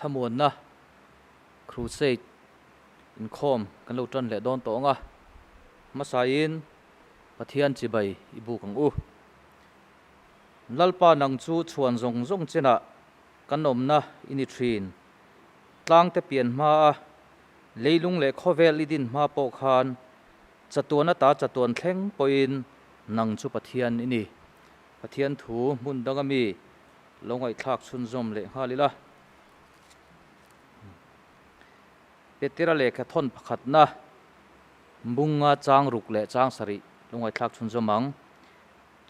Thlamuanna Crusade inkhawm kan lo tan leh dawn tawh ang a, hmasain Pathian chibai i buk ang u. Lalpa nang chu chhuan zawng zawng chenah kan awmna i ni thin. Tlangte pian hma a, leilung leh khawvel i din hma pawh khan chatuan ata chatuan thleng pawhin nang chu Pathian i ni. Pathian thu hmun danga mi lo ngaihthlak chhunzawm leh nghal ila. Petera lehkha thawn pakhatna bunga chang ruk leh chang sarih lo ngaihthlak chhunzawm ang.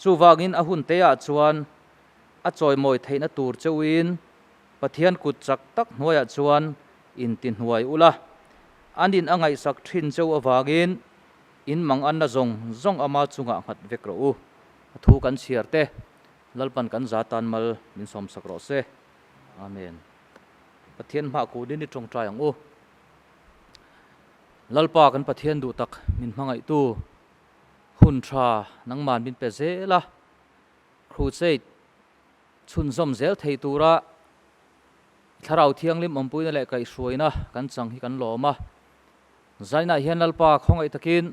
Chuvangin a hun teah chuan a chawimawi theihna tur cheuhin Pathian kut chak tak hnuaiah chuan intihnuai ula, an in a ngaihsak thin cheu avangin in manganna zawng zawng ama chungah nghat vek rawh u. A thu kan chhiar te, Lalpan kan za tan mal min sawmsak rawh se. Amen. Pathian hmah kunin i tawngtai ang u. Lalpa kan Pathian duh tak min hmangaihtu hun tha nangman min pe zel a, Crusade chhunzawm zel thei tura Thlarau Thianghlim awmpuina leh kaihhruaina kan chang hi kan lawm a. Zainah hian Lalpa khawngaih takin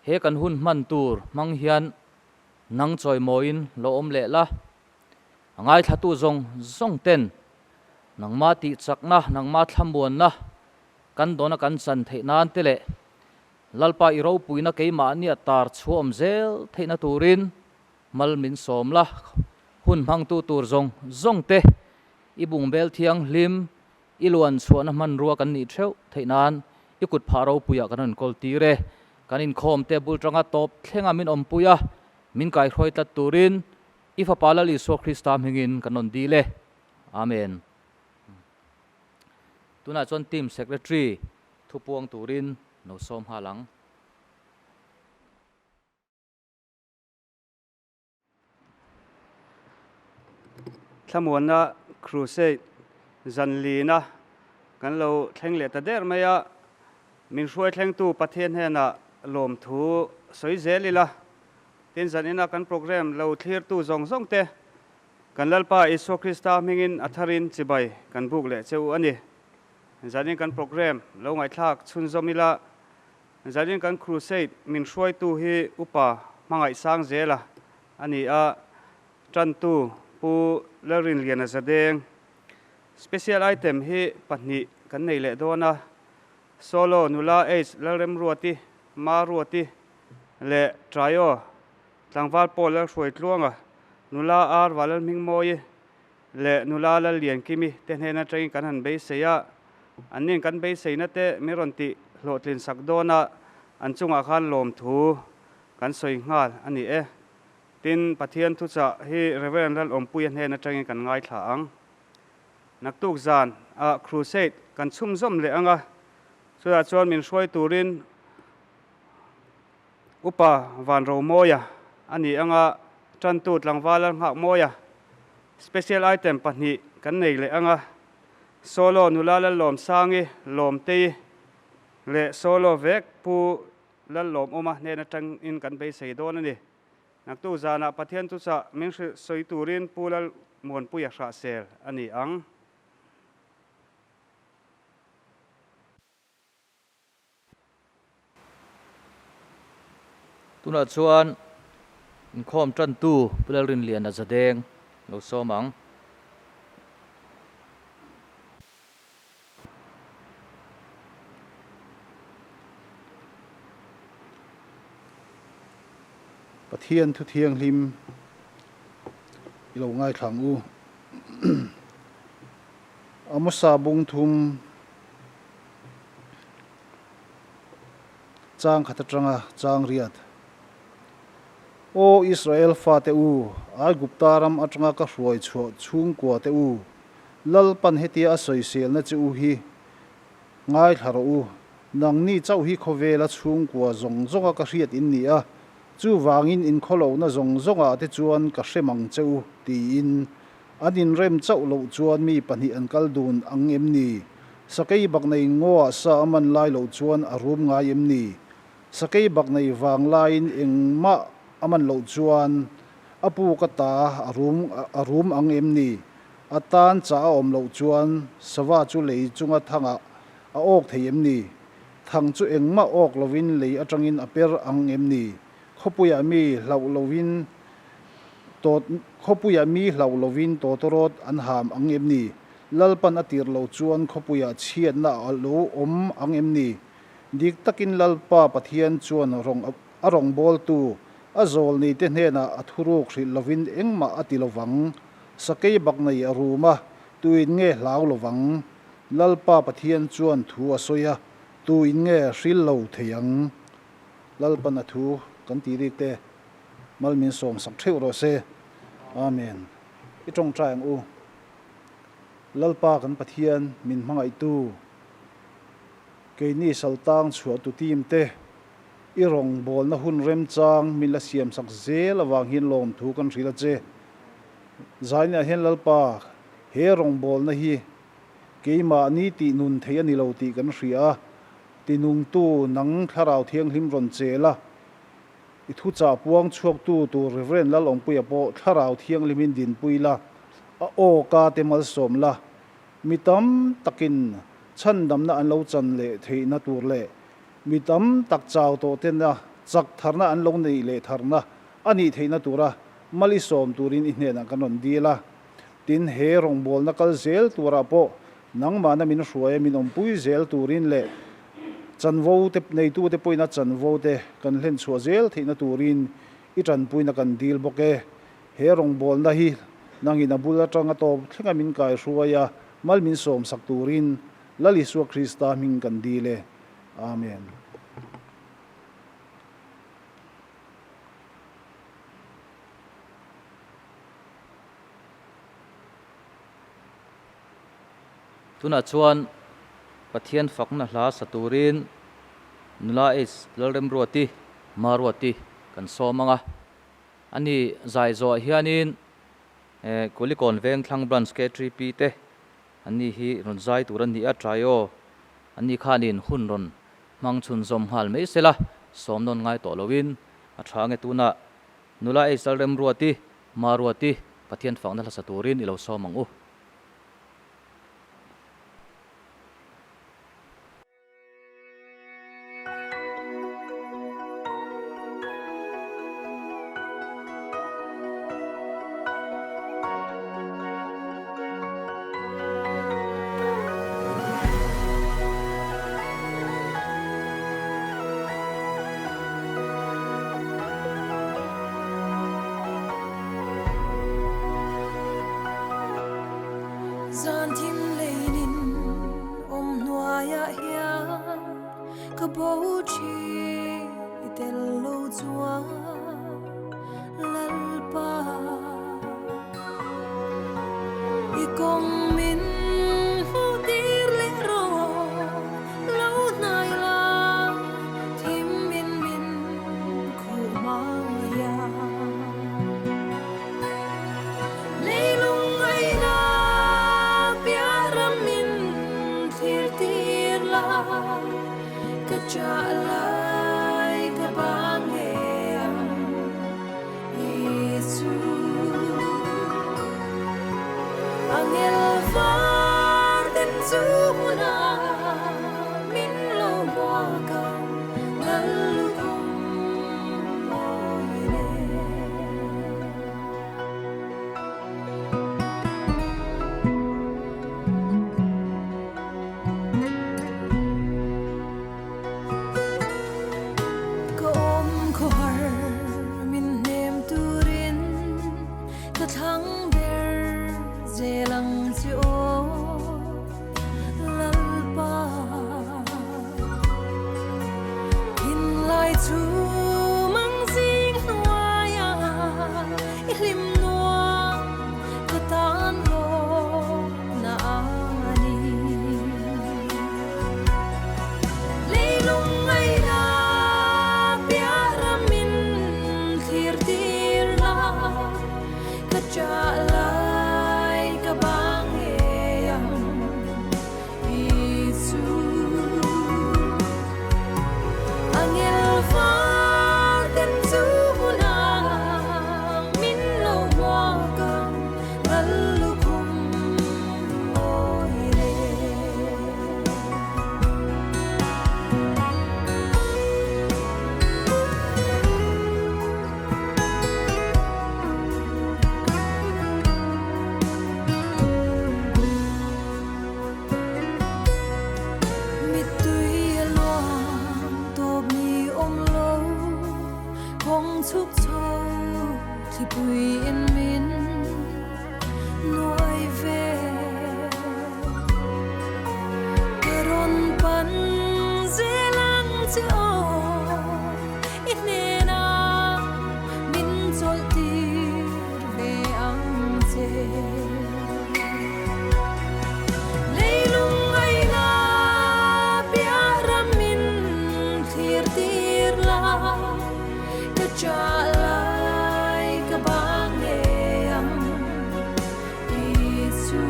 he kan hun hman tur hmang hian nang chawimawiin lo awm leh la. A ngaithlatu zawng zawng ten nangmah tihchakna, nangmah thlamuanna kan dawna kan chan theih nan te leh Lalpa i ropuina keimahnia tar chhuah awm zel theihna turin Mal min sawm la, hun hmangtu tur zawng zawng te i bungbel thianghlim, i luan chhuahna hmanrua kan nih theuh theih nan i kut phah ropuiah kan rawn kawl tir e. Kan inkhawm te bul tanga tawp thlenga min awmpui a, min kaihruai tlat turin i Fapa Lal Isua Krista hmingin kan rawn dil e. Amen. Tunah chuan Team Secretary thupuang turin lo sawm nghal ang. Thlamuanna Crusade zan lina kan lo thleng leh ta der mai a, min hruai thlengtu Pathian hnenah lawmthu sawi zel ila, tin zan ina kan program lo thlirtu zawng zawng te kan Lalpa Isua Krista hmingin a tharin chibai kan buk leh che u a ni. Zanin kan program lo ngaihthlak chhunzawm ila, Zanin kan crusade min hruaitu hi Upa Hmangaihsang Zela a ni a, tantu Pu Lalrinliana Zadeng. Special item hi pahnih kan nei leh dawn a, Solo nula H Lalremruati, Maruati leh Trio tlangval Paul Lalhruaitluanga, nula R Valalhmingmawii leh nula Lalliankimi te hnen atangin kan han beisei a, anni'n kan beiseina te min rawn tih hlawhtlin sak dawn a, an chungah khan lawmthu kan sawi nghal a ni e. Tin, Pathian thuchah hi Reverend Lalawmpuia hnen atangin kan ngaithla ang. Naktuk zan ah Crusade kan chhumzawm leh ang a, chutah chuan min hruai turin Upa Vanromawia a ni ang a, tantu tlangval Lalnghakmawia Special item pahnih kan nei leh ang a, Solo nula Lallawmsangi Lawmtei leh Solo vek Pu Lallawmawma hnen atangin kan beisei dawn a ni. Naktu zanah Pathian chuchah min hrilh sawi turin Pu Lalmuanpuia hrahsel a ni ang. Tunah chuan inkhawm tantu Pu Lalrinliana Zadeng lo sawm ang. Pathian thu thianghlim i lo ngaithla ang u. Amosa bung thum. Chang khat atanga chang riat. Aw Israel fate u, Aigupta ram atanga ka hruai chhuah chhungkua te u, Lalpan hetia a sawiselna che u hi ngaithla rawh u. Nangni chauh hi khawvela chhungkua zawng zawnga ka hriat in ni a, chuvangin inkhawlohna zawng zawngah te chuan ka hrem ang che u, tiin An inrem chauh loh chuan mi pahnih an kal dun ang em ni? Sakei bak nei ngaw ah sa a man lai loh chuan a rum ngai em ni? Sakei bak nei vang laiin engmah a man loh chuan a pu ka ta a rum a rum ang em ni? A tan chah a awm loh chuan sava chu lei chunga thangah a awk thei em ni? Thang chu engmah awk lovin lei atangin a per ang em ni? Khawpuiah mi hlauh lovin tawt Khawpuiah mi hlauh lovin tawtawrawt an ham ang em ni? Lalpan a tirh loh chuan khawpuiah chhiatna a lo awm ang em ni? Dik takin Lalpa Pathian chuan rawng a rawngbawltu a zawlneite hnenah a thuruk hrilh lovin engmah a ti lovang. Sakei bak nei a rum a, tuin nge hlau lovang? Lalpa Pathian chuan thu a sawi a, tuin nge hril lo thei ang? Lalpan a thu kan tih rik te mal min sawm sak theuh rawh se. Amen. I tawngtai ang u. Lalpa kan Pathian min hmangaihtu, keini saltang chhuahtu team te i rawngbawlna hun remchang min la siam sak zel avang hian lawmthu kan hrilh a che. Zainiah hian Lalpa, he rawngbawlna hi keimahni tih nun thei a ni lo tih kan hria a, tinungtu nang Thlarau Thianghlim rawn chel a, i thuchah puang chhuaktu tur Rev. Lalawmpuia pawh Thlarau Thianghlimin dinpui la, a aw ka te malsawm la, mi tam takin chhandamna an lo chan leh theihna tur leh mi tam tak chau tawh tena chak tharna an lo neih leh tharna a nih theihna tura mal i sawm turin i hnenah kan rawn dil a. Tin, he rawngbawlna kal zel turah pawh nangmahna min hruai a, min awmpui zel turin leh chanvo te neitute pawhin a chanvo te kan hlen chhuah zel theihna turin i tanpuina kan dil bawk e. He rawngbawlna hi nangin a bul atanga tawp thlenga min kaihruai a, mal min sawmsak turin Lal Isua Krista hming kan dil e. Amen. Tunah chuan Pathian fakna hla sa turin Nula H Lalremruati, Maruati kan sawm ang a. Ani zai zawhah hianin Kulikawn Vengthlang Branch K3P te anni hi rawn zai tur an ni a, Trio anni khanin hun rawn hmang chhunzawm nghal mai sela, sawm nawn ngai tawh loin a tha ange tunah Nula H Lalremruati, Maruati Pathian fakna hla sa turin i lo sawm ang u. Zan thim leinin awm hnuaiah hian ka bo thin i tel lo chuan Lalpa i kawng min hmuh tir leh rawh lo hnai la thim in min khuh hmai a. Leilung ngaihna piah ram min thlir tir la, ka chah lai ka bang ngei ang Isu. Angel var den chu hmunah min lo hmuak ang Lallukhum mawi nen. Ka awm khawhar min hnem turin ka thlang ber zel ang che aw Lalpa. Thinlai chu mang zing hnuaia i hlim nuam ka tan lawmna a ni. Leilung ngaihna piah ramin thlir tir la, ka chah lai ka bang ngei ang i chu. Angel var. Thlipui in min nuai ve. Ka rawn pan zel ang che aw, i hnenah min chawlh tir ve ang che. Leilung ngaina piah ram min thlir tir la, ka chah lai ka bang ngei ang ti chu.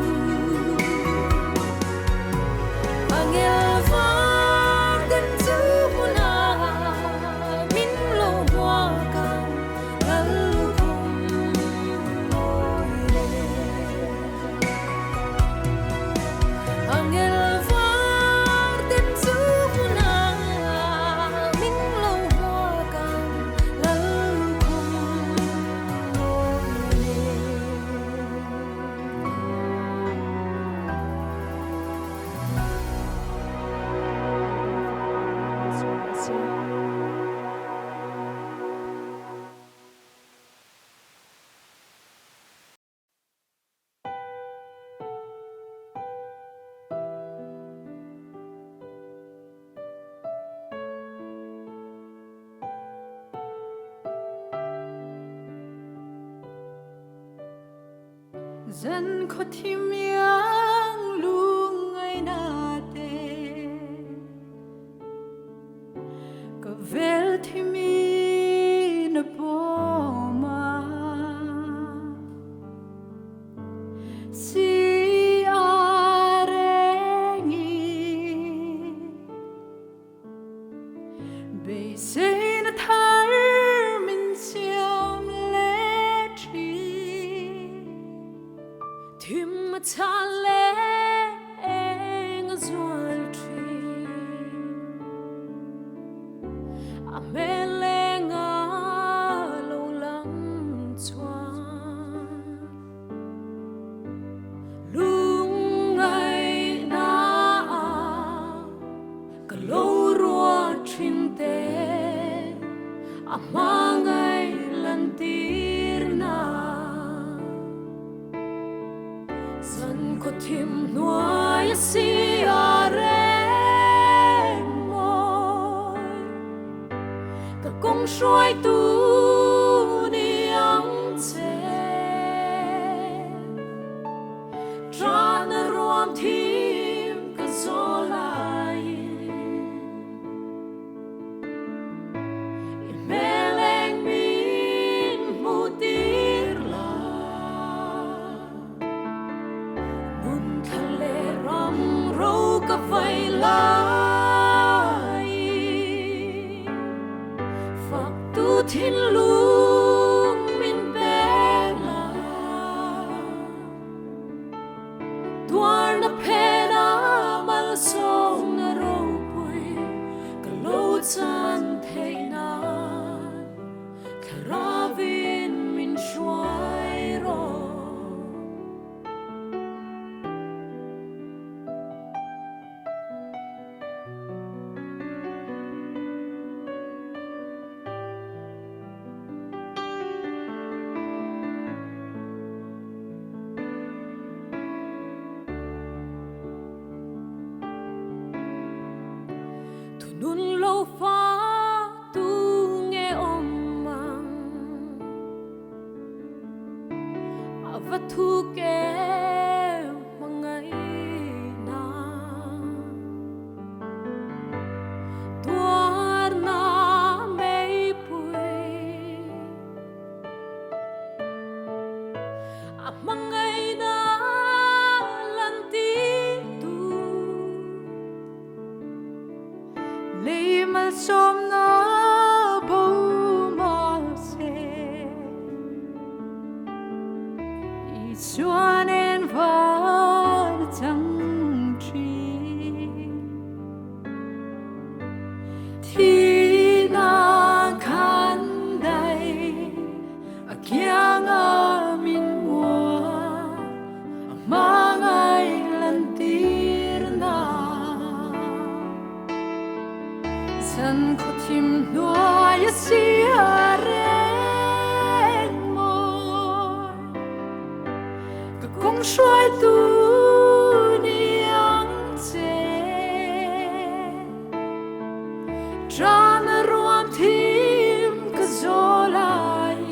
Angel var den chu hmunah min lo hmuak ang lal lukhum mawi le. Angel var den chu hmunah min lo hmuak ang lal lukhum mawi le. Zan khaw thim iang lungngaina te ka vel thim in a pawm a si a reng i beiseina thar min siam leh thin. Thim a chhan leh eng a zual thin. A hmel leng a lo lang chuan lungngaihna ka lo ruat thin te a hmangaih lantirna zan khaw thim hnuai a si a reng mawi ka kawng hruaitu ni ang che tana ruam thim ka zaw laiin i hmel eng min hmuh tir la nun thla leh ram ro ka vai laiin fak tu thinlung min pek la tuarna phena malsawmna ropui ka lo chan theihna thlarauin min hruai rawh. Thunun lo fa tu nge awm ang a va thu ke hmangaihna tuarna meipui a hmangaihna lantirtu Lei malsawmna bo mahse Isuan en van chang thin Thina khan dai a kianga min mua a hmangaih lantirna Zan khaw thim hnuai a si a reng mawi. hruaitu ni ang che. Ṭana ruam thim ka zaw lai.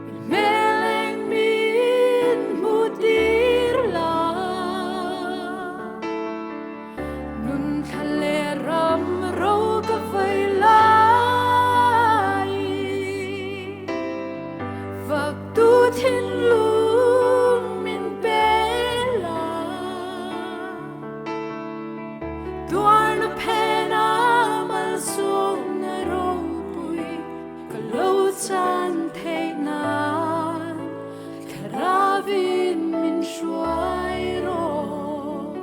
I hmel eng min hmuh tir la. Nun thla leh ram ro ka vei lai. Fak tu thinlung min pe la. Tuarna phena malsawmna ropui ka lo chan theih nan Thlarauin min hruai rawh.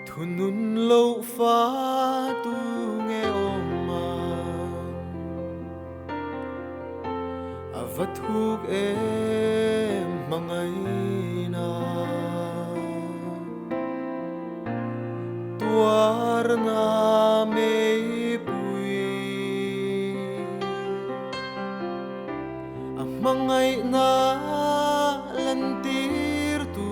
Thunun loh fa tu nge awm ang? A va thuk em hmangaihna tuarna meipui a hmangaihna lantir tu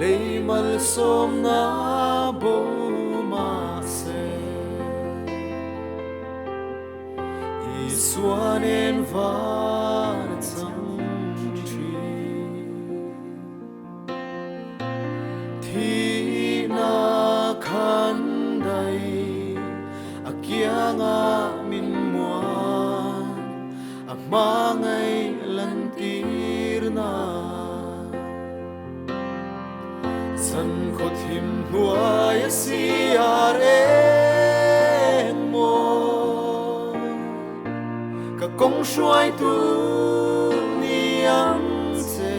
Lei malsawmna bo mahse Isua nen van a chang thin. Thihna khan dai a kiangah min muan a hmangaih lantirna. Chan khaw thim hnuai a si a reng maw? Ka kawng hruaitu ni ang che.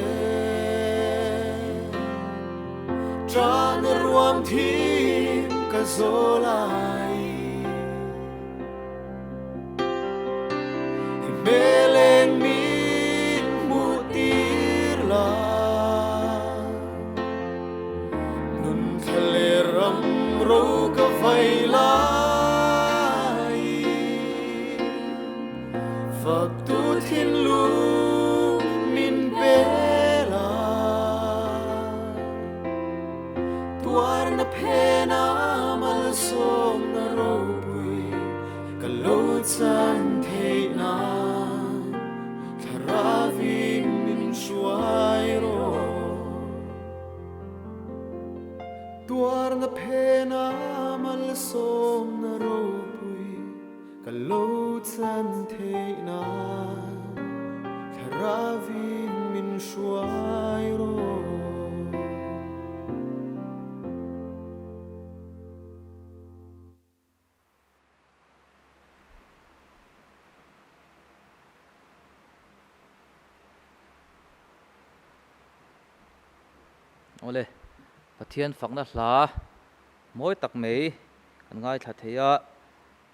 Ṭan a ruam thim ka zaw lai. I hmel eng min hmuh tir la, nun thla leh ram ro ka vai lai. Fak tu thinlung min pe la, Tuarna phena malsawmna ropui ka lo chan theih nan Thlarauin min hruai rawh. Tuarna phena malsawmna ropui ka lo chan theih nan Thlarauin min hruai rawh. Awle, Pathian fakna hla mawi tak mai kan ngaithla thei a,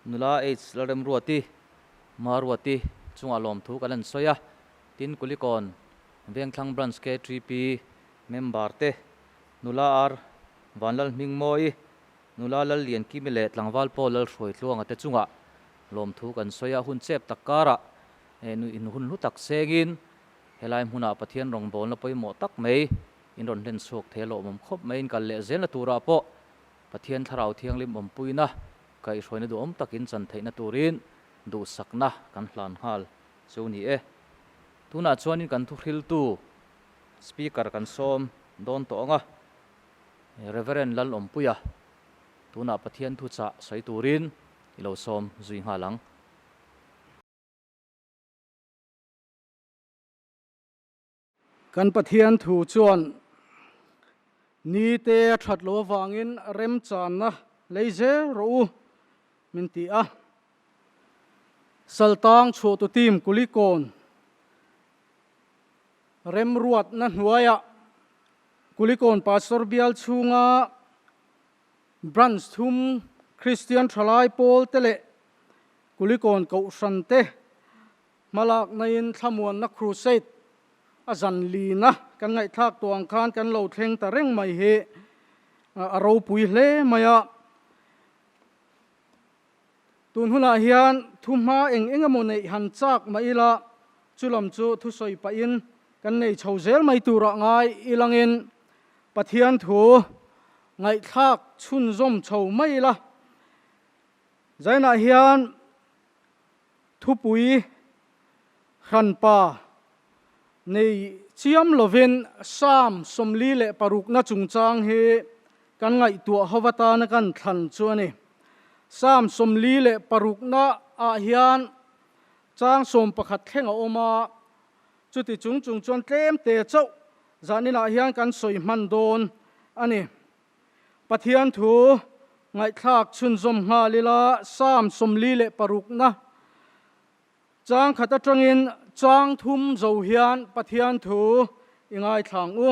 nula H Lalremruati, Maruati chungah lawmthu kan han sawi a, tin Kulikawn Vengthlang Branch KTP member te Nula Ar Vanlal Hmingmawi, Nula Lal Liankimi leh Tlangval Paul Lal Hruaitluanga te chungah lawmthu kan sawi a, hun chep tak karah in hun hlu tak sengin helai hmunah Pathian rawngbawlna pawimawh tak mai in rawn hlen chhuak thei a lawmawm khawp mai. In kal leh zelna turah pawh Pathian Thlarau Thianghlim awmpuina kaihhruaina duhawm takin chan theihna turin duhsakna kan hlan nghal chu ni e. Tunah chuanin kan thuhriltu Speaker kan sawm dawn tawh ang a, Reverend Lalawmpuia tunah Pathian thuchah sawi turin i lo sawm zui nghal ang. Kan Pathian thu chuan ni te a that lo avangin remchanna lei zel rawh u min ti a. Saltang chhuahtu team Kulikawn Remruatna hnuaiah Kulikawn Pastor bial chhunga Branch thum Kristian thalai pawl te leh Kulikawn Kohhran te hmalaknain thlamuanna crusade a zan lina kan ngaihthlak tawh ang khan kan lo thleng ta reng mai hi a ropui hle mai a. Tun hunah hian thuhma eng eng emaw neih han chak mah ila, chulam chu thusawi pahin kan nei chho zel mai turah ngai ilangin Pathian thu ngaihthlak chhunzawm chho mai ila. Zainah hian thupui hranpa nei chiam lovin Psalm 46 na chungchang hi kan ngaihtuah ho atana kan thlan chu a ni. Psalm 46 na ah hian chang 11 thleng a awm a, chuti chung chung chuan tlem te chauh zaninah hian kan sawi hman dawn a ni. Pathian thu ngaihthlak chhunzawm nghal ila Psalm 46 na chang khat atangin chang thum zo hian Pathian thu i ngaithlang u.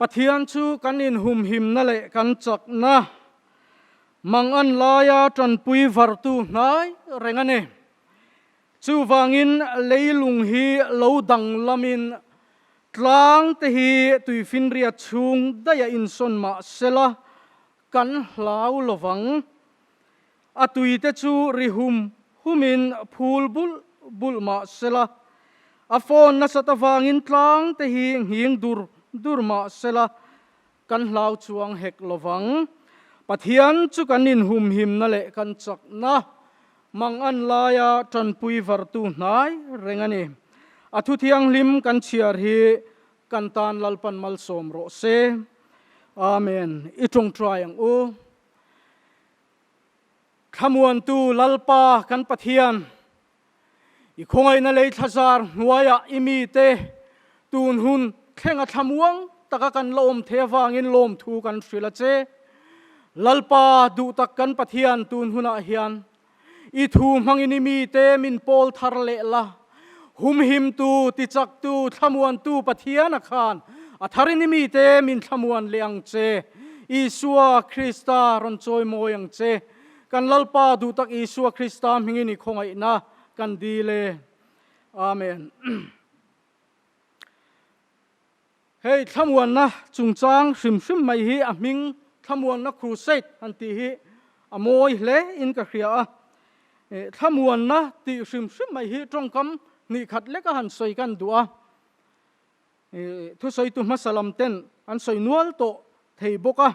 Pathian chu kan inhumhimna leh kan chakna mangan laia tanpui vartu hnai reng a ni. Chuvangin leilung hi lo danglamin tlang te hi tuifinriat chhung daih a insawn mah sela kan hlau lovang. A tui te chu ri hum humin phul bulh bulh mah sela, a phone nasat avangin tlang te hi nghing dur dur mah sela, kan hlau chuang hek lovang. Pathian chu kan inhumhimna leh kan chakna mangan laia tanpui vartu hnai reng a ni. A thu thianghlim kan chhiar hi kan tan Lalpan malsawm rawh se. Amen. I tawngtai ang u. Thlamuantu Lalpa kan Pathian, i khawngaihna lei thlazar hnuaiah i mite tun hun thlenga thlamuang taka kan la awm thei avangin lawmthu kan hrilh a che. Lalpa duhtak kan Pathian tun hunah hian i thu hmangin i mite min pawl thar leh la, humhimtu, tichaktu, thlamuantu Pathian a khan a tharin i mite min thlamuan leh ang che. Isua Krista rawn chawi mawi ang che. Kan Lalpa duhtak Isua Krista hmingin i khawngaihna kan dil e. Amen. Hei thlamuanna chungchang hrim hrim mai hi a hming Thlamuanna Crusade han tih hi a mawi hle in ka hria a. Thlamuanna tih hrim hrim mai hi tawngkam hnih khat leka han sawi kan duh a. Thusawitu hmasa lam ten an sawi nual tawh thei bawk a.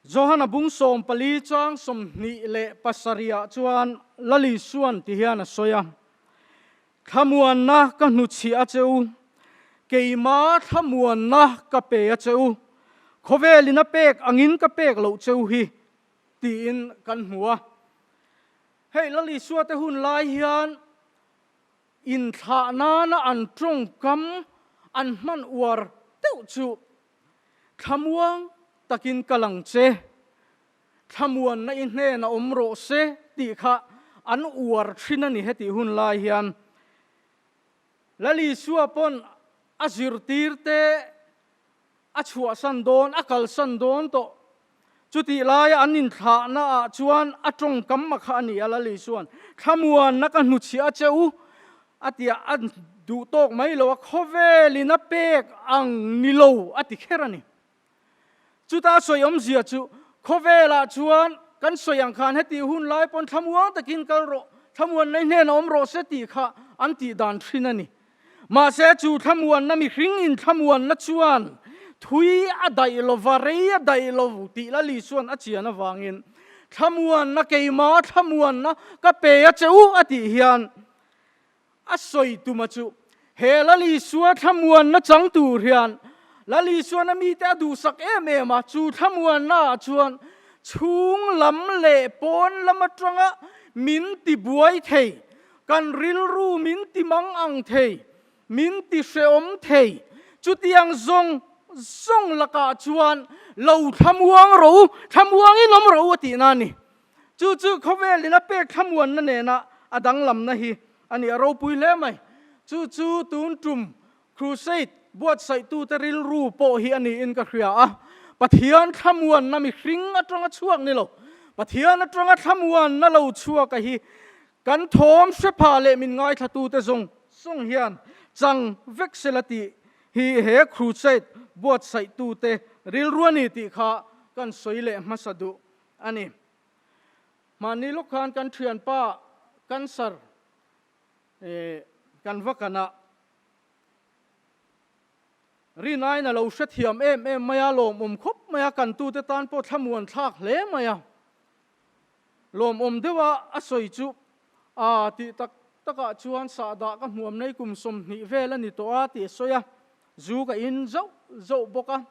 Johana bung 14 chang 27 ah chuan Lali Suan ti hian a sawi a, Thlamuanna ka hnuchhiah a che u, keima thlamuanna ka pe a che u, khawvelin a pek angin ka pek loh che u hi, tiin kan hmu a. Hei Lali Sua te hun lai hian Inthlah nana an tawngkam an hman uar deuh chu thlamuang takin ka lang che, thlamuanna i hnena awm rawh se tih kha an uar thin a ni hetih hun lai hian. Lal Isua pawn a zirtirte A chhuahsan dawn, a kalsan dawn tawh. Chutih laia an inthlahna ah chuan a tawngkam a kha a ni a, Lali chuan, Thlamuanna ka hnuchhiah a che u, a ti a, a duh tawk mai lo a, khawvelin a pek ang ni lo, a ti kher a ni. Chuta a sawi awmzia chu, khawvelah chuan kan sawi ang khan heti hun lai pawn thlamuang takin kal rawh, thlamuanna i hnenah awm rawh se tih kha an tih dan thin a ni. Mahse, chu thlamuanna mihring in thlamuanna chuan thui a daih lova, rei a daih lo tih Lali chuan a chian avangin thlamuanna keima thlamuanna ka pe a che u a tih hian a sawi tuma chu he Lali Sua thlamuanna chang tur hian Lali chuan a mite a duhsak em em a, chu thlamuanna ah chuan chhung lam leh pawn lam atanga min tibuai thei Kan rilru min ti mang ang thei, min ti hrehawm thei. Chutiang zawng zawng lakah chuan lo thlamuang rawh u, thlamuangin awm rawh u a tihna a ni. Chu chu khawvelin a pek thlamuanna nena a danglamna hi a ni, a ropui hle mai. Chu chu tun tum Crusade buatsaihtute rilru pawh hi a niin ka hria a, Pathian thlamuanna mihring atanga chhuak ni lo, Pathian atanga thlamuanna lo chhuak a hi kan thawm hrepha leh min ngaithlatute zawng zawng hian chang vek sela tih hi he Crusade buatsaihtute rilru a ni tih kha kan sawi leh hmasa duh. a ni. Mahni lawk khan kan thianpa cancer kan va kan a, Rinain a lo hrethiam em em mai a, lawmawm khawp mai a, kantute tan pawh thlamuan thlak hle mai a. Lawmawm deuha a sawi chu, Aa tih tak takah chuan sahdah ka hmuam nei kum 20 vel a ni tawh a tih a sawi a, zu ka in zauh zauh bawk a,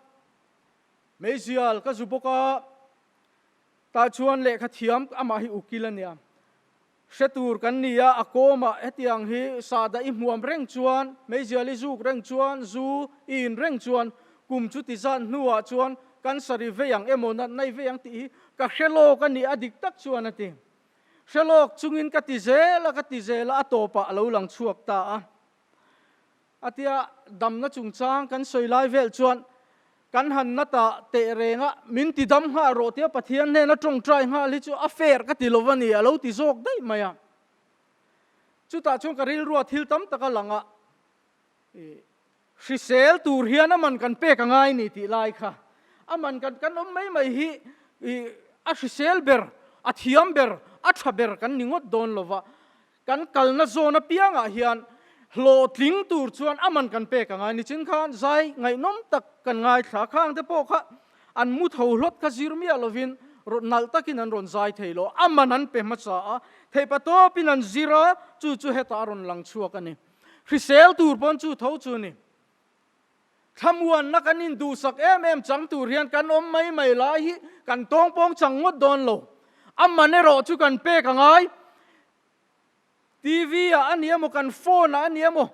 meizial ka zu bawk a, tah chuan lehkha thiam amah hi ukil a nia. Hre tur kan ni a, a kawmah hetiang hi sahdah i hmuam reng chuan, meizial i zuk reng chuan, zu i in reng chuan kum chu ti zat hnuah chuan cancer i vei ang emaw natna i vei ang tih hi ka hre lawk a ni a dik tak chuan a ti. Hre lawk chungin ka ti zel a, ka ti zel a, a tawpah a lo lang chhuak ta a. A tia damna chungchang kan sawi lai vel chuan kan han na ta teh reng a, min ti dam nghal rawh tia Pathian hnena tawngtai nghal hi chu a fair ka ti lo a ni, a lo ti zawk daih mai a. Chutah chuan ka rilrua thil tam tak a lang a, hrisel tur hian a man kan pek a ngai ni tih lai kha, a man kan kan awm mai mai hi a hrisel ber, a thiam ber, a tha ber kan ni ngawt dawn lo va, Kan kalna zawn apiangah hian hlawhtling tur chuan a man kan pek ang a, nichin khan zai ngaihnawm tak kan ngaithla. Khang te pawh kha an mu tho hlawt kha zir miah lovin rawn nalh takin an rawn zai thei lo. A man an pe hmasa a, theihpa tawpin an zir a, chu chu hetah a rawn lang chhuak a ni. Hrisel tur pawn chu tho chu a ni. Thlamuanna kan induhsak em em chang tur hian kan awm mai mai lai hi kan tawngpawng chang ngawt dawn lo. A man erawh chu kan pek a ngai. TV ah a ni emaw kan phone ah a ni emaw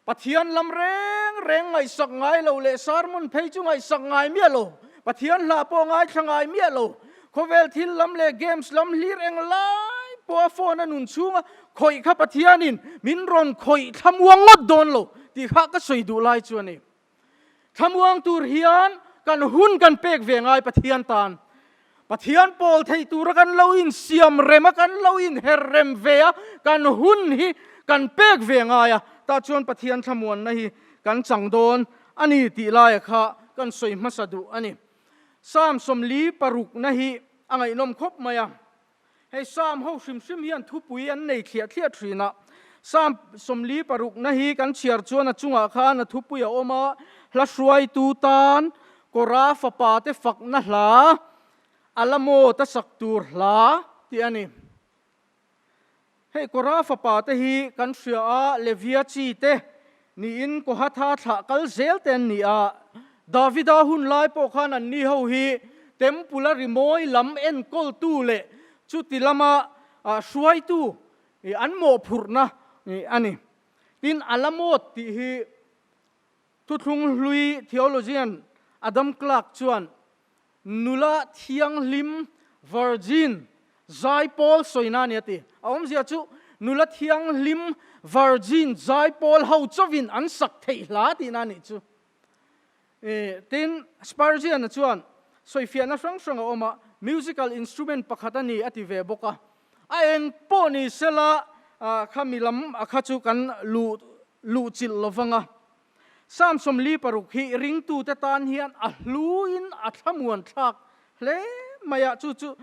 Pathian lam reng reng ngaihsak ngai lo leh sermon phei chu ngaihsak ngai miah lo, Pathian hla pawh ngaithla ngai miah lo, khawvel thil lam leh games lam hlir eng lai pawh a phone a nun chhunga khawih kha Pathianin min rawn khawih thlamuang ngawt dawn lo tih kha ka sawi duh lai chu a ni. Thlamuang tur hian kan hun kan pek ve ngai Pathian tan. Pathian pawl theih tura kan lo insiam rem a, kan lo inher rem ve a, kan hun hi kan pek ve ngai a, tah chuan Pathian thlamuanna hi kan chang dawn a ni tih laia kha kan sawi hmasa duh a ni. Psalm 46 na hi a ngaihnawm khawp mai a. Hei Psalm ho hrim hrim hian thupui an nei thliah thliah thin a. Psalm 46 na hi kan chhiar chuan a chungah khan a thupui a awm a, hla hruaitu tan Kora fapa te fakna hla, Alamawta sak tur hla tih a ni. Hei Kora fapa te hi kan hria a, Levia chi te niin Kohatha thlah kal zel te an ni a. Davida hun lai pawh khan anni ho hi Temple a rimawi lam enkawltu leh chuti lama hruaitu an mawhphurhna a ni. Tin, Alamot tih hi Thuthlung hlui theologian Adam Clarke chuan nula thianghlim, virgin, zaipawl sawina a ni a ti. A awmzia chu nula thianghlim, virgin, zaipawl ho chauhin an sak theih hla tihna a nih chu. Tin, Spurgeon-a chuan sawifiahna hrang hrang a awm a, musical instrument pakhat a ni a ti ve bawk a. A eng pawh ni sela khami lam a kha chu kan luh luhchilh lo vang a. Psalm 46 hi ringtute tan hian a hluin a thlamuan thlak hle mai a, chu chu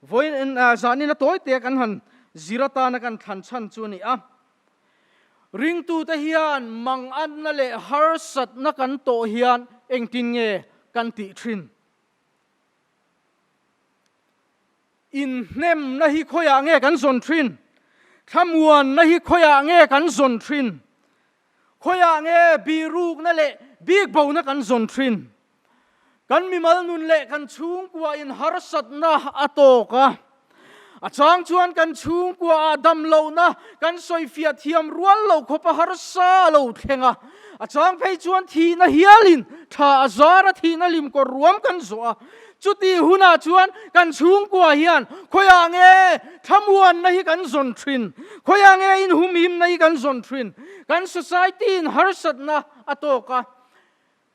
vawiin zanin a tawitea kan han zir atana kan thlan chhan chu a ni a. Ringtute hian manganna leh harsatna kan tawh hian engtin nge kan tih thin? Inhnemna hi khawiah nge kan zawn thin? Thlamuanna hi khawiah nge kan zawn thin? Khawiah nge bihrukna leh bikbona kan zawn thin? Kan mimal nun leh kan chhungkua in harsatna a tawk a, a chang chuan kan chhungkua ah damlohna kan sawifiah thiam rual lo khawp a harsa a lo thleng a, a chang phei chuan thihna hialin tha a zar a thihna limkawr ruam kan zawh a, chutih hunah chuan kan chhungkua hian khawiah nge thlamuanna hi kan zawn thin, khawiah nge inhumhimna hi kan zawn thin, kan society in harsatna a tawk a.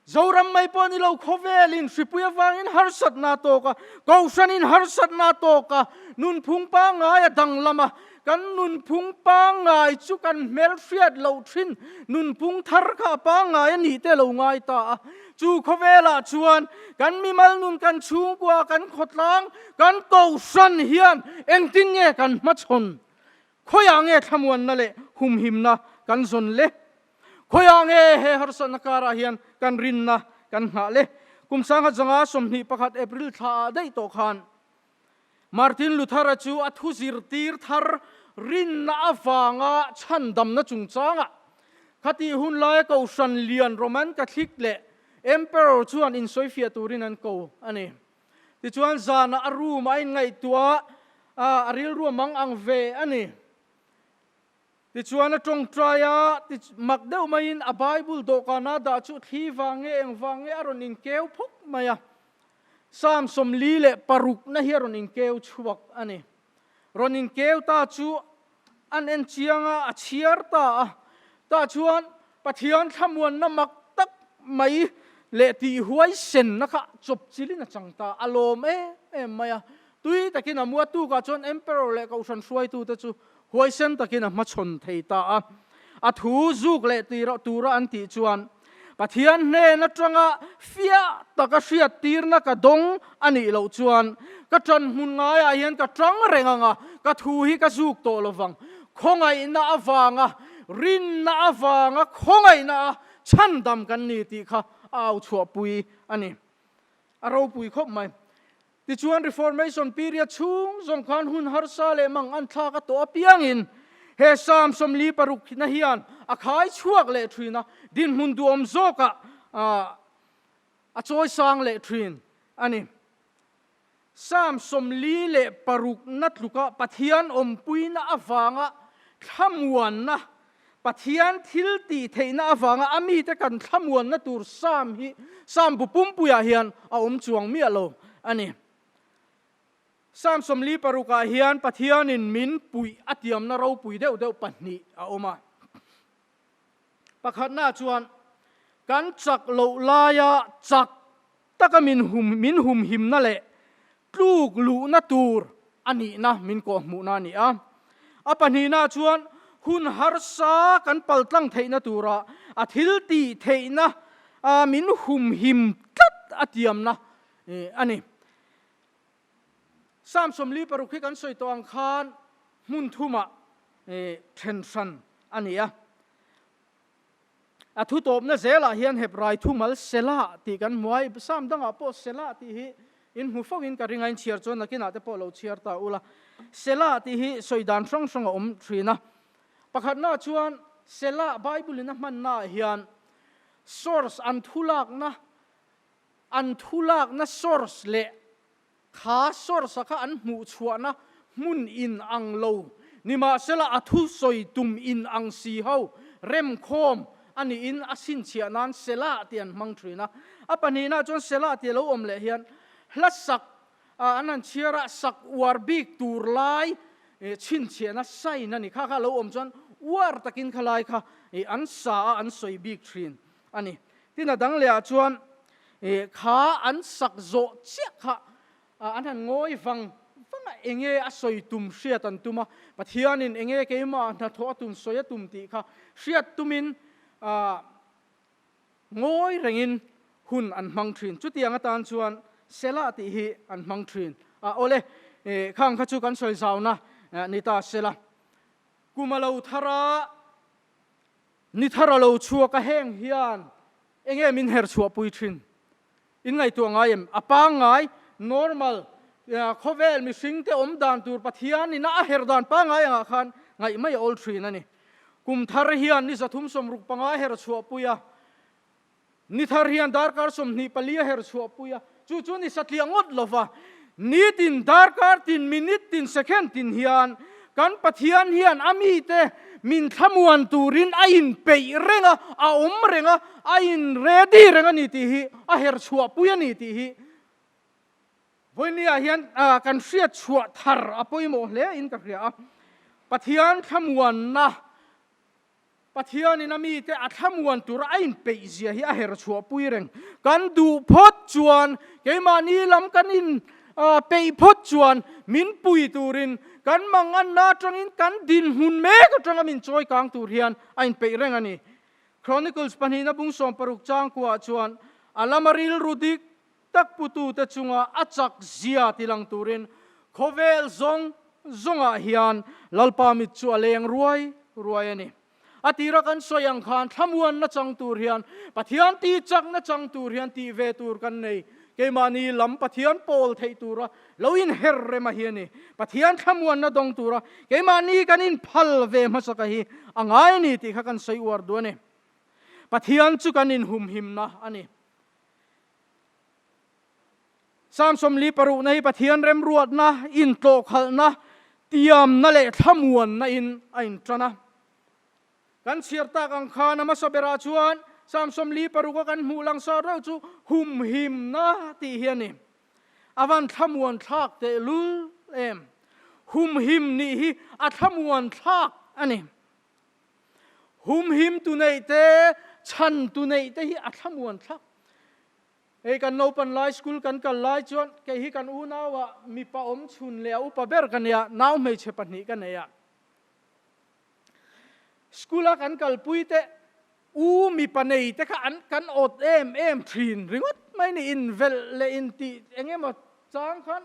Zoram mai pawh ni lo, khawvelin hripui avangin harsatna a tawk a, Kohhranin harsatna a tawk a, nunphung pangngai a danglam a. Kan nunphung pangngai chu kan hmelhriat loh thin nunphung thar kha a pangngai a nih te lo ngai ta a. Chu khawvelah chuan kan mimal nun, kan chhungkua, kan khawtlang, kan kohhran hian engtin nge kan hmachhawn? Khawiah nge thlamuanna leh humhimna kan zawn le? Khawiah nge he harsatna karah hian kan rinna kan nghah le? Kum 1921 April thla ah daih tawh khan Martin Luther-a chu a thu zirtir thar rinna avanga chhandamna chungchangah khatih hun laia Kohhran lian Roman Catholic leh Emperor chuan insawifiah turin an ko a ni. Tichuan zanah a room a inngaihtuah a, a rilru a mang ang ve a ni. Tichuan a tawngtai a, mak deuh maiin a Bible dawhkana dah chu thli vang nge eng vang nge a rawn inkeu phawk mai a. Psalm 46 na hi a rawn inkeu chhuak a ni. Rawn inkeu ta chu an en chiang a, a chhiar ta a. Tah chuan Pathian thlamuanna mak tak mai leh tihhuaisenna kha chawpchilhin a chang ta, a lawm em em mai a. Tui takin a mua tukah chuan Emperor leh Kohhran hruaitute chu huaisen takin a hmachhawn thei ta a. A thu zuk leh tura an tih chuan Pathian hnen atanga fiah taka hriattirna ka dawng a nih loh chuan ka ṭan hmun ngaiah hian ka ṭang reng ang a, ka thu hi ka zuk tawh lo vang. Khawngaihna avanga, rinna avanga khawngaihna a chhandam kan ni tih kha a au chhuahpui a ni. A ropui khawp mai. Tichuan Reformation period chhung zawng khan hun harsa leh mang an thlak a tawh apiangin he Psalm 46 na hian a khai chhuak leh thin a, dinhmun duhawm zawkah a chawi sang leh thin a ni. Psalm 46 na tluka Pathian awmpuina avanga thlamuanna, Pathian thil tih theihna avanga a mite kan thlamuanna tur Psalm hi Psalm bu pumpuiah hian a awm chuang miah lo a ni. Psalm 46 ah hian Pathianin min puih a tiamna ropui deuh deuh pahnih a awm a. Pakhatna chuan kan chak loh laia chak taka min hum min humhimna leh tluk luhna tur a nihna min kawhhmuhna a ni a. A pahnihna chuan hun harsa kan paltlang theihna tura a thil tih theihna min humhim tlat a tiamna a ni. Psalm 46 hi kan sawi tawh ang khan hmun thumah then hran a ni a. A thutawpna zelah hian Hebrai thumal Selah tih kan hmu a, Psalm dangah pawh Selah tih hi in hmu fo in ka ring a, in chhiar chuan nakinah te pawh lo chhiar ta ula. Selah tih hi sawi dan hrang hrang a awm thin a. Pakhatna chuan Selah Bible in a hmannaah hian source an thulakna an thulakna source leh Kha source-a kha an hmuh chhuahna hmun in ang lo, nimahsela a thusawi tum in ang si ho remkhawm a niin a chhinchhiah nan Selah tih an hmang thin a. A pahnihna chuan Selah tih a lo awm leh hian hla sak an han chhiar a, sak uar bik tur lai chhinchhiahna sign a ni. Kha kha a lo awm chuan uar takin kha lai kha an sa a, an sawi bik thin a ni. Tin a dang lehah chuan kha an sak zawh chiah kha an han ngawi vang vang a, enge a sawi tum hriat an tum a, Pathianin enge keimah hnathawh a tum sawi a tum tih kha hriat tumin ngawi rengin hun an hmang thin. Chutiang atan chuan Selah tih hi an hmang thin a, awle khang kha chu kan sawi zauna ni ta sela. Kum a lo thar a. Ni thar a lo chhuak a heng hian enge min her chhuahpui thin? In ngaihtuah ngai em? A pangngai, normal, khawvel mihring te awm dan tur Pathian ina a her dan pangngai angah khan ngaih mai a awl thin a ni. Kum thar hian ni 365 a her chhuahpui a, Ni thar hian darkar 24 a her chhuahpui a, chu chu ni satliah ngawt lo va, nitin, darkar tin, minute tin, second tin hian kan Pathian hian a mite min thlamuan turin a inpeih reng a, a awm reng a, a in ready reng a ni tih hi, a her chhuahpui a ni tih hi Vawinia hian kan hriat chhuah thar a pawimawh hle in ka hria a. Pathian thlamuanna Pathianin a mite a thlamuan tura a inpeih zia hi a her chhuahpui reng. Kan duh phawt chuan, keimahni lam kan in peih phawt chuan min pui turin, Kan manganna atangin kan dinhmun mek atanga min chawi kang tur hian a inpeih reng a ni. Chronicles pahnihna bung 60 changkuah chuan a lama rilru dik tak putute chunga a chak zia ti lang turin khawvel zawng zawngah hian Lalpa mit chu a leng ruai ruai a ni. A tira kan sawi ang khan thlamuanna chang tur hian Pathian tih chakna chang tur hian tih ve tur kan nei. Keimahni lam Pathian pawl theih tura lo inher rem a hi a ni. Pathian thlamuanna dawng tura keimahni kan inphal ve hmasaka hi a ngai a ni tih kha kan sawi uar duh a ni. Pathian chu kan inhumhimna a ni. Psalm 46 hi Pathian remruatna, intlawhkhalhna, tiamna leh thlamuanna in a intan a. Kan chhiar tak ang khan a hmasa berah chuan Psalm 46 a kan hmuh langsar reuh chu humhimna tih hi a ni. A van thlamuan thlak tehlul em! Humhim nih hi a thlamuan thlak a ni. Humhim tu neih te, chhan tu neih te hi a thlamuan thlak. Hei kan naupan lai school kan kal lai chuan kei hi kan unau ah mipa awm chhun leh a upa ber ka nia, nau hmeichhe pahnih ka nei a. School a kan kalpui te u mipa nei te kha an kan awt em em thin ringawt mai ni, invelh leh intih eng emaw chang khan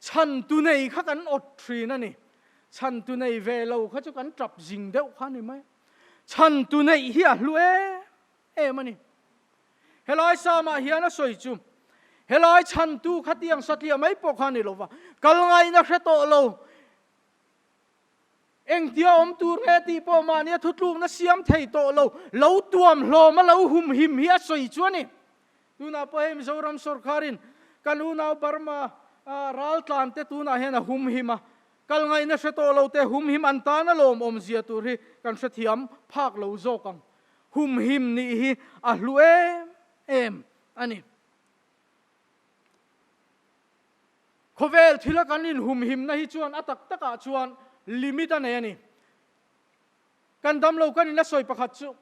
chhan tu nei kha kan awt thin a ni. Chhan tu nei ve lo kha chu kan tap zing deuh kha ni mai. Chhan tu neih hi a hlu em em a ni. Helai Samah hian a sawi chu, helai chhantu khatiang satliah mai pawh kha a ni lo va, kal ngaihna hre tawh lo, engtia awm tur nge tih pawh mahnia thutlukna siam thei tawh lo, lo tuam hlawm a lo humhim hi a sawi chu a ni. Tunah pawh hei Mizoram sawrkharin kan unau Burma raltlan te tunah hian a humhim a, kal ngaihna hre tawh lo te humhim an tan a lawmawm zia tur hi kan hrethiam phak lo zawk ang. Humhim nih hi a hlu em em a ni. Khawvel thila kan inhumhimna hi chuan a tak takah chuan limit a nei a ni. Kan damlo kan in a sawi pakhat chu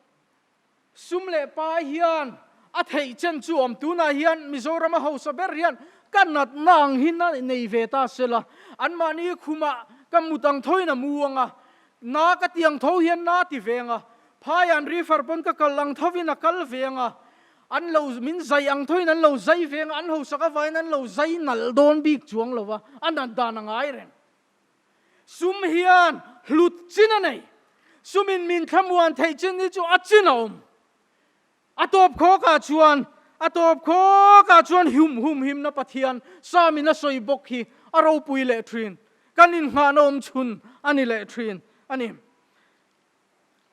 sum leh pai hian a theih chen chu awm. Tunah hian Mizoram a hausa ber hian ka natna ang hi na nei ve ta sela, anmahni khumah ka mut ang thoin a mu ang a, na ka ti ang tho hian na ti ve ang a, Phai an river pawn ka kal ang thovin a kal ve ang a, an lo min zai ang thoin an lo zai ve ang a, an hausak avain an lo zai nalh dawn bik chuang lo va, a nat dan a ngai reng. Sum hian hlut chin a nei. Sumin min thlamuan theih chin hi chu a chin a awm. A tawp khawkah chuan, a tawp khawkah chuan hum hum himna Pathian Samin a sawi bawk hi a ropui leh thin. Kan innghahna awm chhun a ni leh thin a ni.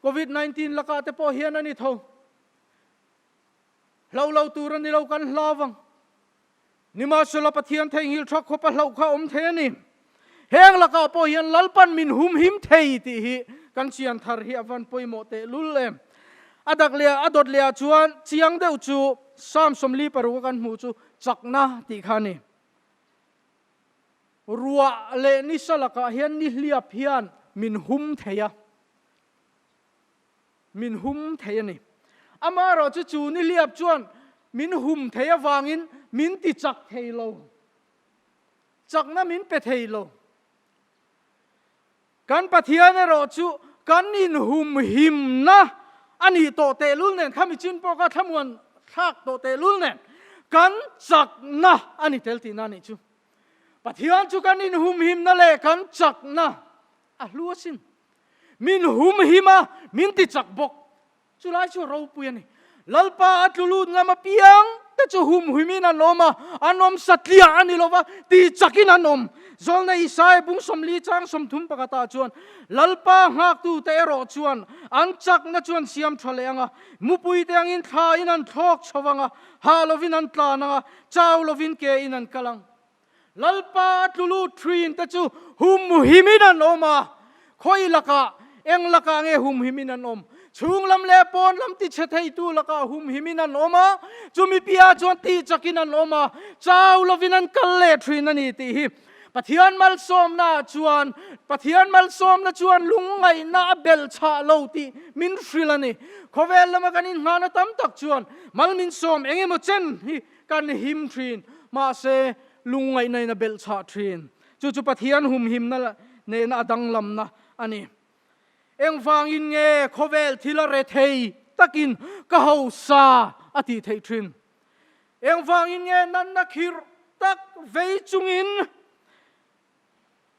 Covid 19 lakah te pawh hian a ni tho. Hlau lo tur a ni lo kan hlau vang. Nimahsela Pathian theihnghilh tha khawp a hlauh kha awm thei a ni. Heng lakah pawh hian Lalpan min humhim thei tih hi kan chian thar hi a van pawimawh teh lul em. A dak leh a dawt leh ah chuan chiang deuh chu Psalm 46 a kan hmuh chu chakna tih kha a ni. Ruah leh nisa lakah hian nihliap hian min hum thei a, min hum thei a ni. Amaherawh chu chu nihliap chuan min hum thei avangin min ti chak thei lo, chakna min pe thei lo. Kan Pathian erawh chu kan inhumhimna a nih tawh tehlul nen, khami chin pawh kha thlamuan thlak tawh tehlul nen, kan chakna a ni tel tihna a nih chu. Pathian chu kan inhumhimna leh kan chakna a hlu asin. Min humhim a, min ti chak bawk. Chulai chu ropui a ni. Lalpa a tlu lut ngam apiang te chu humhuimin an awm a, an awm satliah a ni lo va, ti chakin an awm. Zawlna Isaia bung 40 chang 30 pakhatah chuan, Lalpa nghaktute erawh chuan an chakna chu an siam tha leh ang a, mupui te angin thla in an thlawk chho ang a, hah lovin an tlan ang a, chau lovin ke in an kal ang. Lalpa a tlu lut thin te chu humhimin an awm a, khawi lakah, eng lakah nge humhimin an awm? Chhung lam leh pawn lam ti chhe theitu lakah humhimin an awm a, chumi piah chuan tih chakin an awm a, chau lovin an kal leh thin a ni tih hi Pathian malsawmna chuan Pathian malsawmna chuan lungngaihna a belh chhah lo tih min hrilh a ni. Khawvel lama kan inhnana tam tak chuan mal min sawm eng emaw chen hi Kan him thin, mahse lungngaihna in a belh chhah thin. Chu chu Pathian humhimna nena a danglamna a ni. Engvangin nge khawvel thil a rethei takin ka hausa a tih theih thin? Engvangin nge natna khirh tak vei chungin,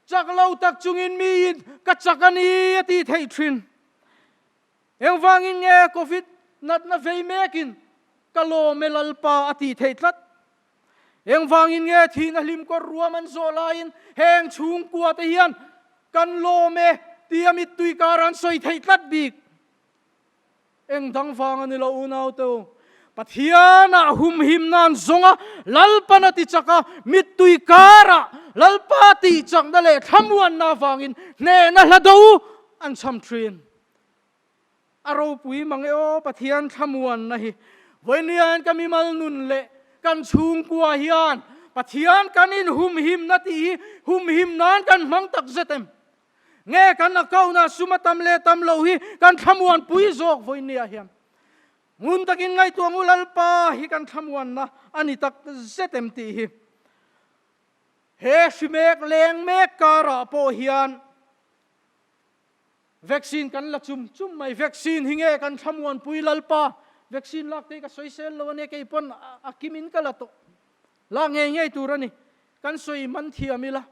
chak lo tak chungin miin ka chak a ni a tih theih thin? Engvangin nge Covid natna vei mekin ka lawm e Lalpa a tih theih tlat? Engvangin nge thihna hlim kawr ruam an zawh laiin heng chhungkua te hian kan lawm e tia mittui kar an sawi theih tlat bik? Eng dang vang a ni lo unau te u. Pathianah humhim nan zawnga Lalpan a ti chak a, mittui karah Lalpa tih chakna leh thlamuanna avangin hnehna hla do an cham thin. A ropui mang e aw Pathian thlamuanna hi. Vawinia hian ka mimal nun leh kan chhungkua hian Pathian kan inhumhimna tih hi humhim nan kan hmang tak zet em? Nge kan account-ah sum a tam leh tam loh hi kan thlamuanpui zawk vawinia hian? Ngun takin ngaihtuah ngu Lalpa hi kan thlamuanna a ni tak zet em tih hi. He hri mek leng mek karah pawh hian Vaccine kan la chum chum mai, vaccine hi nge kan thlamuanpui Lalpa, vaccine lak te hi ka sawi sel lo ania kei pawn a kim in ka la tawh, lak ngei ngei tur a ni, kan sawi man thiam ila,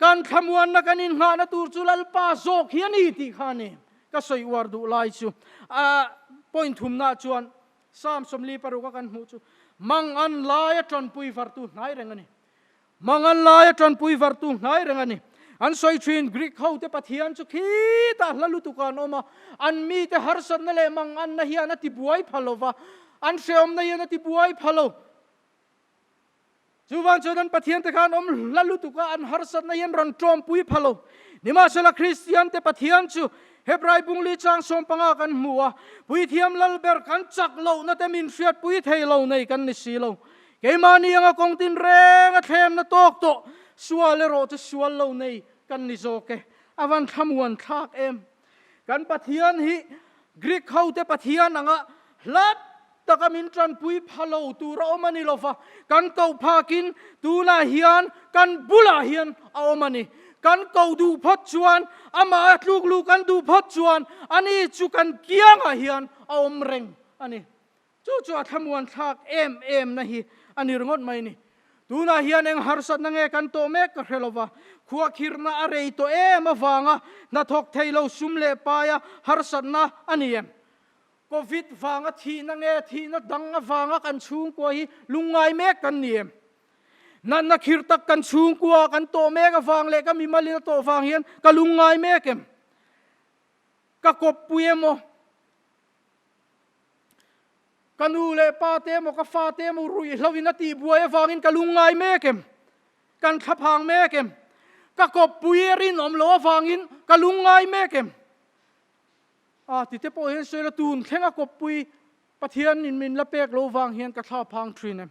kan thlamuanna kan inghahna tur chu Lalpa zawk hi a ni tih kha a ni, ka sawi uar duh lai chu a point thumna chuan Psalm 46 a kan hmuh chu mangan laia tanpui vartu hnai reng a ni. Mangan laia tanpui vartu hnai reng a ni. An sawi thin Greek hote Pathian chu khitah hla lutukah an awm a, an mite harsatna leh manganna hian a tibuai pha lo va, an hrehawmna hian a tibuai pha lo. Chuvang chuan an Pathian te kha an awm hla lutuk a, an harsatna hian rawn tawmpui pha lo. Nimahsela Kristiante Pathian chu Hebrai bungli chang 15 kan hmu a, Puithiam Lalber kan chak lohna te min hriatpui thei lo nei kan ni si lo. Keimahni anga kawng tin reng a thlemna tawk tawh sual erawh chu sual lo nei kan ni zawk e. A van thlamuan thlak em? Kan Pathian hi Greek hote Pathian anga hlat taka min tanpui pha lo tur a awm a ni lova, kan koh phakin tunah hian kan bulah hian a awm a ni. Kan koh duh phawt chuan, amah a tluk luh kan duh phawt chuan ani chu kan kiangah hian a awm reng a ni. Chu chu a thlamuan thlak em em na hi a ni ringawt mai ni. Tunah hian eng harsatna nge kan tawh mek ka hre lo va, khuahkhirhna a rei tawh em avanga hnathawk thei lo sum leh paia harsatna a ni em? Covid vanga thihna nge thihna dang avanga kan chhungkua hi lungngai mek kan ni em? Natna khirh tak kan chhungkua kan tawh mek avang leh ka mimalin a tawh vang hian ka lungngai mek em? Ka kawppui emaw? Ka nu leh pa te emaw ka fa te emaw ruihhlo in a tihbuai avangin ka lungngai mek em? Kan thlaphang mek em? Ka kawppui a rinawm loh avangin ka lungngai mek em? A ti te pawh hian sawi la tun thleng a kawppui Pathian in min la pek loh vang hian ka thlaphang thin em?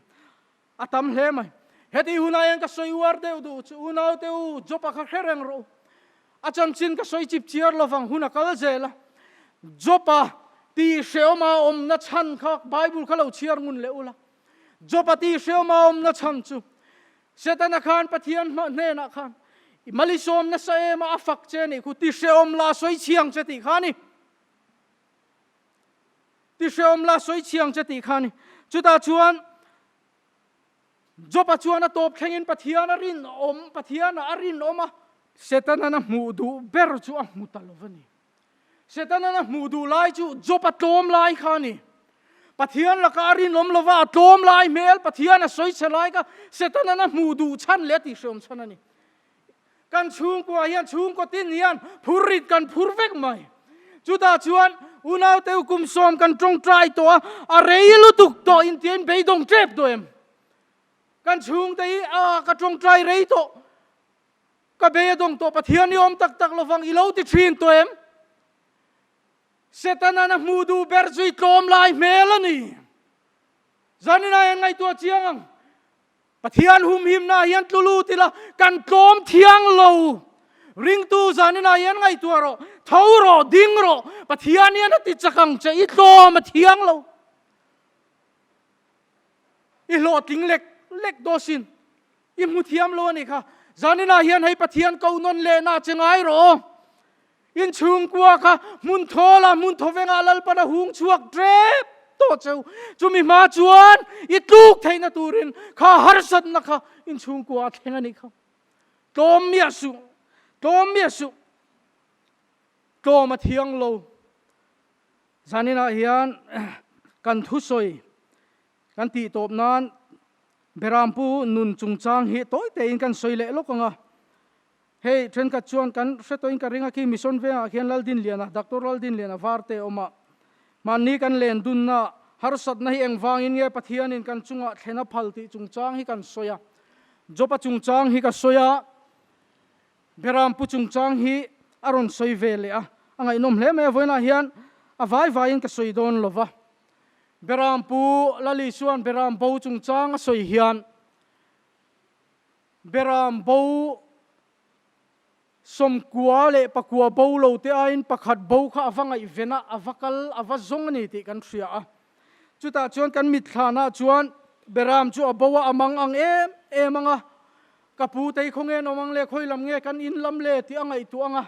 A tam hle mai. Heti hunah hian ka sawi uar deuh duh chu unaute u Job-a kha hre reng rawh u. A chanchin ka sawi chip chiar lovang hun a kal zel a. Job-a tih hrehawma awmna chhan kha Bible kha lo chhiar ngun leh ula. Job-a tih hrehawma awmna chhan chu Setana khan Pathian hnenah khan i malisawm nasa em a, a fak che nih khu ti hrehawm la sawi chhiang che tih kha a ni. Ti hrehawm la sawi chhiang che tih kha a ni. Chutah chuan Job-a chuan a tawp thlengin Pathian a rinawm, Pathianah a rinawm a. Setanan a hmuh duh ber chu a hmu ta lo va ni. Setanan a hmuh duh lai chu Job-a tlawm lai kha a ni. Pathian lakah a rinawm lo va, a tlawm lai hmel, Pathian a sawi chhe lai kha Setanan a hmuh duh chhan leh a tihhrehawm chhan a ni. Kan chhungkua hian chhungkaw tin hian phur rit kan phur vek mai. Chutah chuan unaute u kum sawm kan tawngtai tawh a, a rei lutuk tawh intiain beidawng tep tawh em? Kan chhungte hi a ka tawngtai rei tawh, ka bei a dawng tawh Pathian i awm tak tak lovang i lo ti thin tawh em? Setanan a hmuh duh ber chu i tlawm lai hmel a ni. Zaninah hian ngaihtuah chiang ang. Pathian humhimna hian tlu lut ila kan tlawm thiang lo. Ringtu zaninah hian ngaihtuah rawh, tho rawh, ding rawh, Pathian hian a ti chak ang che, i tlawm a thiang lo. I hlawhtling lek lek daw sin, i hmu thiam lo a nih kha. Zaninah hian hei Pathian ko nawn lehna che ngai rawh aw. In chhungkua kha hmun thawla hmun thawvengah Lalpan a hung chhuak tep tawh cheu. Chumi hma chuan i tluk theihna turin kha harsatna kha in chhungkua a thleng a nih kha. Tlawm miah suh, tlawm miah suh. Tlawm a thiang lo. Zaninah hian kan thusawi kan tih tawp nan Berampu nun chungchang hi tawi tein kan sawi leh lawk ang a. Hei thenkhat chuan kan hre tawhin ka ring a khi Mission vengah khian Laldinliana, Doctor Laldinliana var te a awm a. Mahni kan len dunna harsatna hi engvangin nge Pathianin kan chungah thlen a phal tih chungchang hi kan sawi a. Job-a chungchang hi ka sawi a, Berampu chungchang hi a rawn sawi ve leh a, a ngaihnawm hle mai a, vawiinah hian a vai vaiin ka sawi dawn lo va. Berampu Lali chuan Beram bo chungchang a sawi hian Beram bo 98 leh bo lo te aiin pakhat bo kha a va ngaihven a, a va kal, a va zawng a ni tih kan hria a. Chutah chuan kan mitthlanah chuan Beram chu a bo a, a mang ang em em ang a, ka pu tei khaw nge nawm ang le, khawi lam nge kan in lam le tih a ngaihtuah ang a.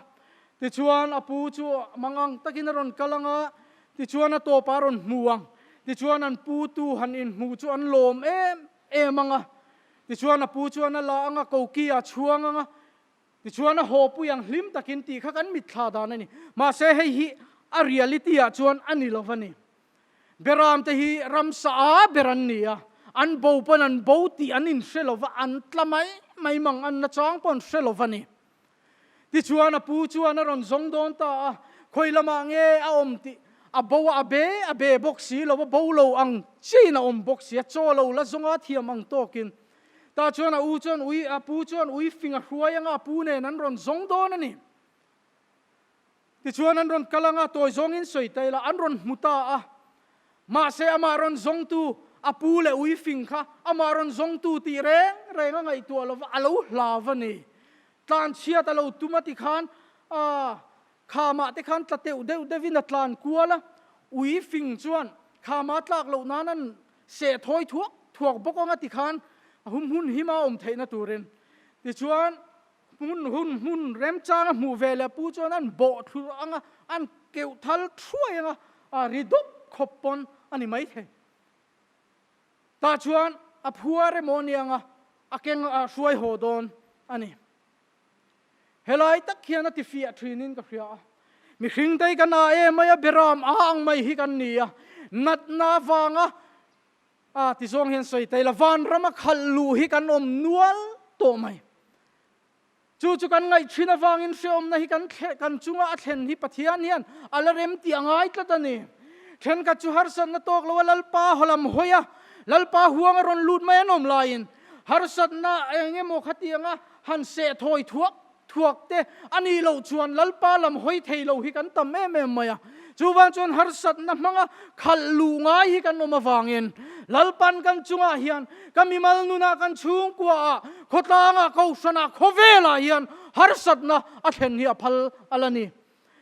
Tichuan a pu chu mang ang takin a rawn kal ang a, tichuan a tawpah a rawn hmu ang. Tichuan an pu tu han inhmu chu an lawm em em ang a. Tichuan a pu chuan a la ang a, koki a chhuang ang a, tichuan a haw pui ang hlim takin tih kha kan mitthla dan a ni. Mahse hei hi a reality ah chuan a ni lo va ni. Beram te hi ramsa a ber an ni a, an bo pawn an bo tih an inhre lo va, an tla mai mai mang an nachang pawh an hre lo va ni. Tichuan a pu chuan a rawn zawng dawn ta a, khawi lamah nge a awm tih a bo a, a be a be bawk si lo, a bo lo ang chiin a awm bawk si, a chaw lo la zawnga thiam ang tawkin. Tah chuan a u chuan ui, a pu chuan ui fing a hruai anga a pu nen an rawn zawng dawn a ni. Tichuan an rawn kal anga tawi zawngin sawi ta ila, an rawn hmu ta a. Mahse amah rawn zawngtu a pu leh ui fing kha amah rawn zawngtu tih reng reng a ngaihtuah lova a lo hlau a ni. Tlanchhiat a lo tum a ti khan a khamah te khan tla teuh deuh deuhin a tlan kual a, ui fing chuan khama tlak loh nan an seh thawi thuak thuak bawk ang a ti khan a hum hun hima awm theihna turin. Tichuan hmun hun hmun remchang a hmuh ve leh pu chuan an bawh thlu ang a, an keuh thal thuai ang a, a ri dup khawp pawn a ni maithei. Tah chuan a phuar emaw a nia nga, a keng a hruai haw dawn a ni. Helai tak hian a tifiah thinin ka hria a, mihring te hi kan a em mai a, beram a ang mai hi kan ni a, natna avanga a tizawng hian sawi ta ila, vanrama khalh luh hi kan awm nual tawh mai. Chu chu kan ngaih thin avangin hrehawmna hi kan thleh kan chunga a thlen hi Pathian hian a la rem tih a ngai tlat a ni. Thenkhat chu harsatna tawk lo a Lalpa hawlam hawi a, Lalpa huang a rawn lut mai an awm laiin harsatna eng emaw khatianga han seh thawi thuak thuak te a nih loh chuan Lalpa lam hawi thei lo hi kan tam em em mai a. Chuvang chuan harsatna hmanga khalh luh ngai hi kan awm avangin Lalpan kan chungah hian ka mimal nunah kan chhungkuaah khawtlangah kohhranah khawvelah hian harsatna a thlen hi a phal a la ni.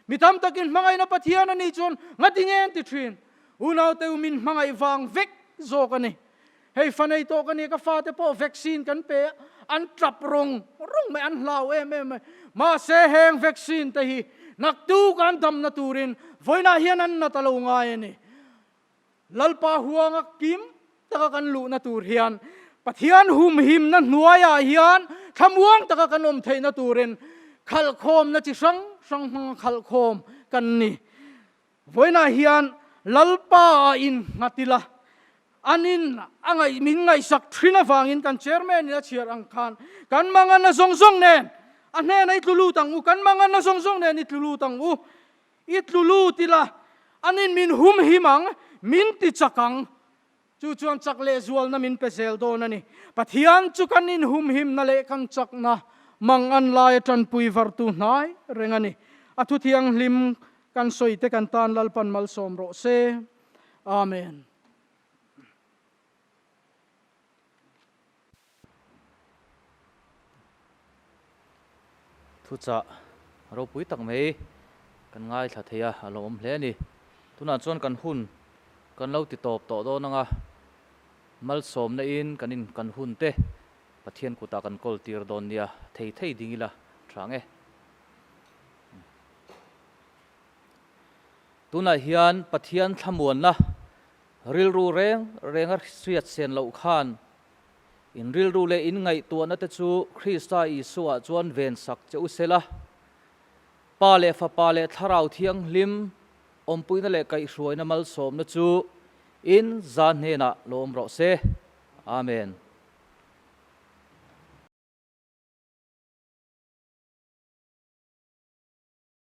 Mi tam takin hmangaihna Pathian a nih chuan ngati nge an ti thin? Unaute u min hmangaih vang vek zawk a ni. Hei fa nei tawh ka nia, ka fate pawh vaccine kan pe a, an tap rawng rawng mai, an hlau em em mai. Mahse heng vaccine te hi naktuk an damna turin vawiinah hian an nat a lo ngai a ni. Lalpa huanga kim taka kan luhna tur hian Pathian humhimna hnuaiah hian thlamuang taka kan awm theihna turin khalhkhawmna chi hrang hrang hmanga khalhkhawm kan ni. Vawiinah hian Lalpa a innghat ila, anin a ngaih min ngaihsak thin avangin kan chairman in a chhiar ang khan kan manganna zawng zawng nen a hnenah i tlu lut ang u, kan manganna zawng zawng nen i tlu lut ang u, i tlu lut ila, anin min humhim ang, min ti chak ang. Chu chuan chak leh zualna min pe zel dawn a ni. Pathian chu kan inhumhimna leh kan chakna mang an laia tanpui vartu hnai reng a ni. A thu thianghlim kan sawi te kan tan Lalpan malsawm rawh se. Amen. Thuchah ropui tak mai kan ngaithla thei a, a lo awm hle a ni. Tunah chuan kan hun kan lo ti tawp tawh dawn ang a, malsawmna in kan in kan hun te. Pathian kutah kan kawl tir dawn nia, thei thei ding ila tha ang e. Tunah hian Pathian thlamuanna rilru reng renga hriat sen loh khan in rilru leh in ngaihtuahna te chu Krista Isua chuan ven sak che u sela, Pa leh Fapa leh Thlarau Thianghlim awmpuina leh kaihhruaina malsawmna chu in za hnenah lo awm rawh se. Amen.